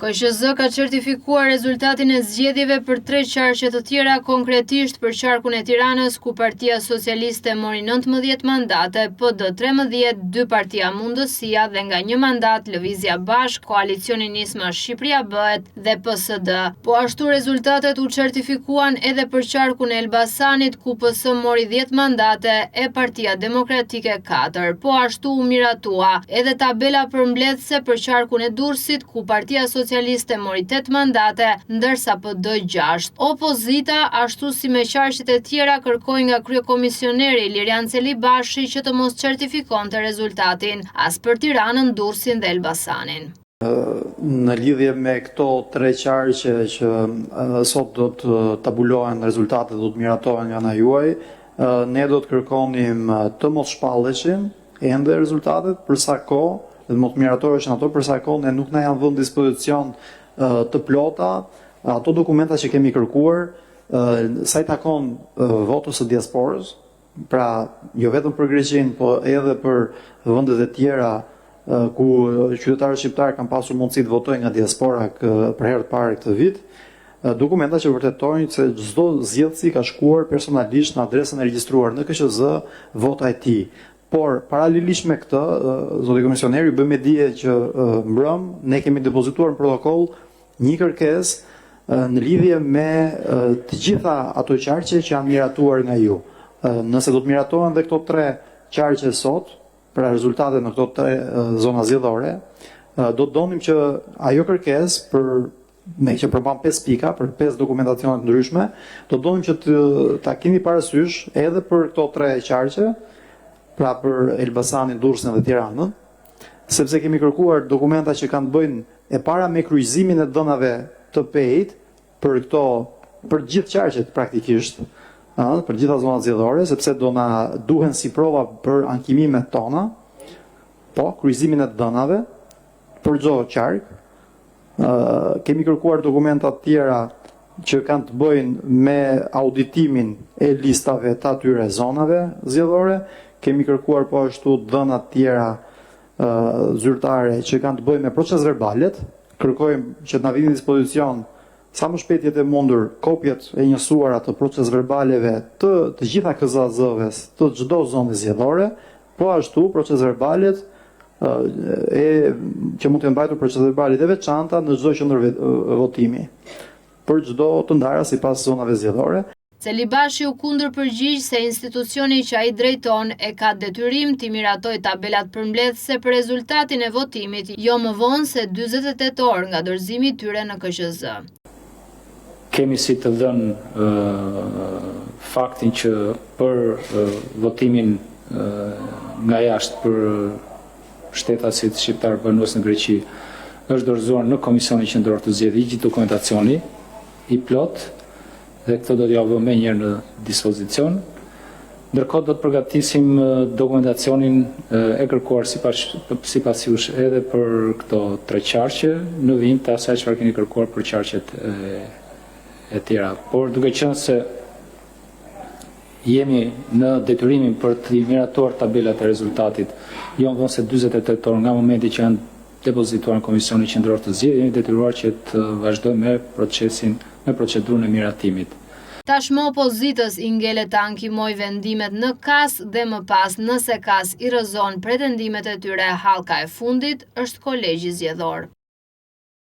KQZ ka certifikuar rezultatin e zgjedhjeve për tre qarqe të tjera, konkretisht për qarkun e Tiranës, ku Partia Socialiste mori 19 mandate, PD 13, dy Partia Mundësia dhe nga një mandat Lëvizja Bashkë, Koalicioni Nisma Shqipëria Bëhet dhe PSD. Po ashtu rezultatet u certifikuan edhe për qarkun e Elbasanit, ku PS mori 10 mandate e Partia Demokratike 4. Po ashtu u miratua edhe tabela përmbledhëse për qarkun e Durrësit, ku Partia Socialiste mori 8 mandate, ndërsa PD 6. Opozita, ashtu si me qarqet e tjera, kërkoi nga kryekomisioneri Ilirian Celibashi që të mos certifikonte rezultatin, as për Tiranën, Durrësin dhe Elbasanin. Në lidhje me këto tre qarqe që sot do të tabulohen rezultatet do të miratohen nga ana juaj, ne do të kërkonim të mos shpalleshin ende rezultatet për sa kohë dhe të mos miratoheshin ato për sa kohë ne nuk na janë vënë në dispozicion të plota ato dokumenta që kemi kërkuar sa i takon votës së diasporës, Pra, jo vetëm për Greqinë, po edhe për vendet e tjera ku qytetarët shqiptarë kanë pasur mundësi të votojnë nga diaspora për herë të parë këtë vit, dokumenta që vërtetojnë se çdo zgjedhësi ka shkuar personalisht në adresën e regjistruar në KQZ vota e tij. Por, paralelisht me këtë, zoti komisioner, ju bëj me dije që mbrëmë ne kemi depozituar në protokoll Një kërkesë në lidhje me të gjitha ato qarqe që janë miratuar nga ju. Nëse do të miratohen dhe këto tre qarqe sot, pra rezultatet në këto tre zona zgjedhore, do të donim që ajo kërkesë për me që përmban 5 pika për 5 dokumentacione të ndryshme, do të donim që të ta keni parasysh edhe për këto tre qarqe, pra për Elbasanin, Durrësin dhe Tiranën, sepse kemi kërkuar dokumenta që kanë të bëjnë e para me kryqëzimin e të dhënave të PEI-t për këto për të gjithë qarqet praktikisht, ëh, për të gjitha zonat zgjedhore, sepse do na duhen si prova për ankimimet tona. Po, kryqëzimin e të dhënave për çdo qark. Ëh, kemi kërkuar dokumenta të tjera që kanë të bëjnë me auditimin e listave të atyre zonave zgjedhore. Kemi kërkuar po ashtu të dhëna të tjera zyrtare që kanë të bëjnë me procesverbalet. Kërkojmë që të na vini në dispozicion sa më shpejt jetë e mundur kopjet e njësuara të procesverbaleve të të gjitha KZAZ-ve të çdo zone zgjedhore, po ashtu procesverbalet e që mund të jenë mbajtur procesverbalet e veçanta në çdo qendër votimi për çdo të ndara sipas zonave zgjedhore. Celibashi u kundërpërgjigj se institucioni që ai drejton e ka detyrim t'i miratojë tabelat përmbledhëse për rezultatin e votimit jo më vonë se 48 orë nga dorëzimi i tyre në KQZ. Kemi si të dhënë faktin që për votimin nga jashtë për shtetasit shqiptarë banues në Greqi është dorëzuar në Komisionin Qendror të Zgjedhjeve i gjithë dokumentacioni i plotë dhe këtë do t'jua vëmë menjëherë në dispozicion. Ndërkohë do të përgatisim dokumentacionin e kërkuar sipas sipas jush edhe për këto tre qarqe në vijim të asaj çfarë keni kërkuar për qarqet e, e tjera. Por duke qenë se jemi në detyrimin për të miratuar tabelat e rezultatit jo më vonë se 48 orë nga momenti që janë depozituar në Komisionin Qendror të Zgjedhjeve, jemi detyruar që të vazhdojmë me procesin, me procedurën e miratimit. Tashmë opozitës i ngelet të ankimojë vendimet në KAS dhe më pas nëse KAS i rrëzon pretendimet e tyre hallka e fundit është Kolegji Zgjedhor.